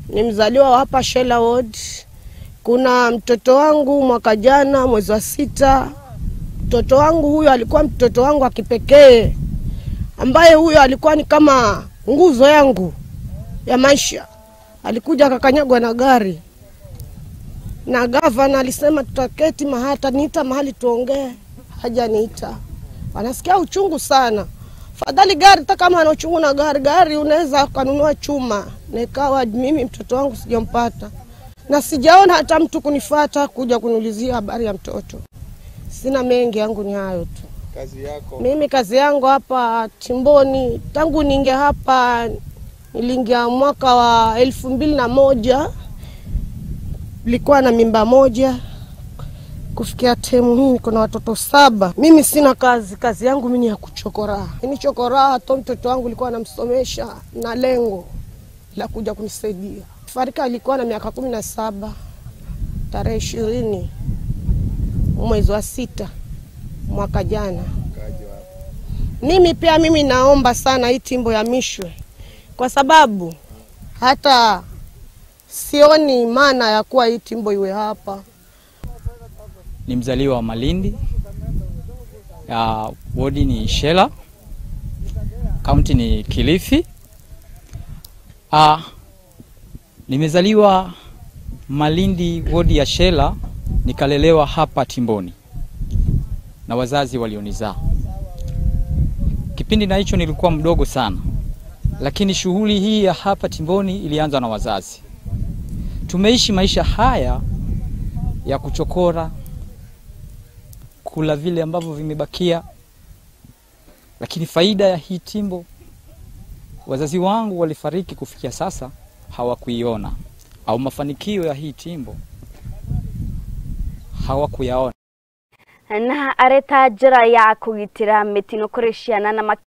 Ni mzaliwa wa hapa Shela Ward. Kuna mtoto wangu mwaka jana mwezi wa 6. Mtoto wangu huyo alikuwa mtoto wangu wa kipekee, ambaye huyo alikuwa ni kama nguzo yangu ya maisha. Alikuja akakanyagwa na gari, na gavana alisema tutaketi mahali, niita mahali tuongee, hajaniita. Wanasikia uchungu sana. Fadhali gari, hata kama ana uchungu na gari, gari unaweza kununua chuma. Nikawa mimi mtoto wangu sijampata, na sijaona hata mtu kunifuata kuja kuniulizia habari ya mtoto. Sina mengi, yangu ni hayo tu. Kazi yako? Mimi kazi yangu hapa Timboni, tangu niingia hapa, niliingia mwaka wa 2001. Nilikuwa na mimba moja. Kufikia temu hii niko na watoto 7. Mimi sina kazi, kazi yangu mimi ni ya kuchokora. Mimi chokora, hata mtoto wangu nilikuwa namsomesha na lengo la kuja kunisaidia. Farika alikuwa na miaka 17, tarehe 20 mwezi wa 6 mwaka jana. Mimi pia mimi naomba sana hii timbo ya mishwe, kwa sababu hata sioni maana ya kuwa hii timbo iwe hapa. Ni mzaliwa wa Malindi, wodi ni Shela, kaunti ni Kilifi. Nimezaliwa Malindi, wodi ya Shela, nikalelewa hapa Timboni na wazazi walionizaa. Kipindi na hicho nilikuwa mdogo sana, lakini shughuli hii ya hapa Timboni ilianza na wazazi. Tumeishi maisha haya ya kuchokora, kula vile ambavyo vimebakia, lakini faida ya hii timbo, wazazi wangu walifariki kufikia sasa hawakuiona, au mafanikio ya hii timbo hawakuyaona. Na areta njira ya kugitira mitino kuri ciana na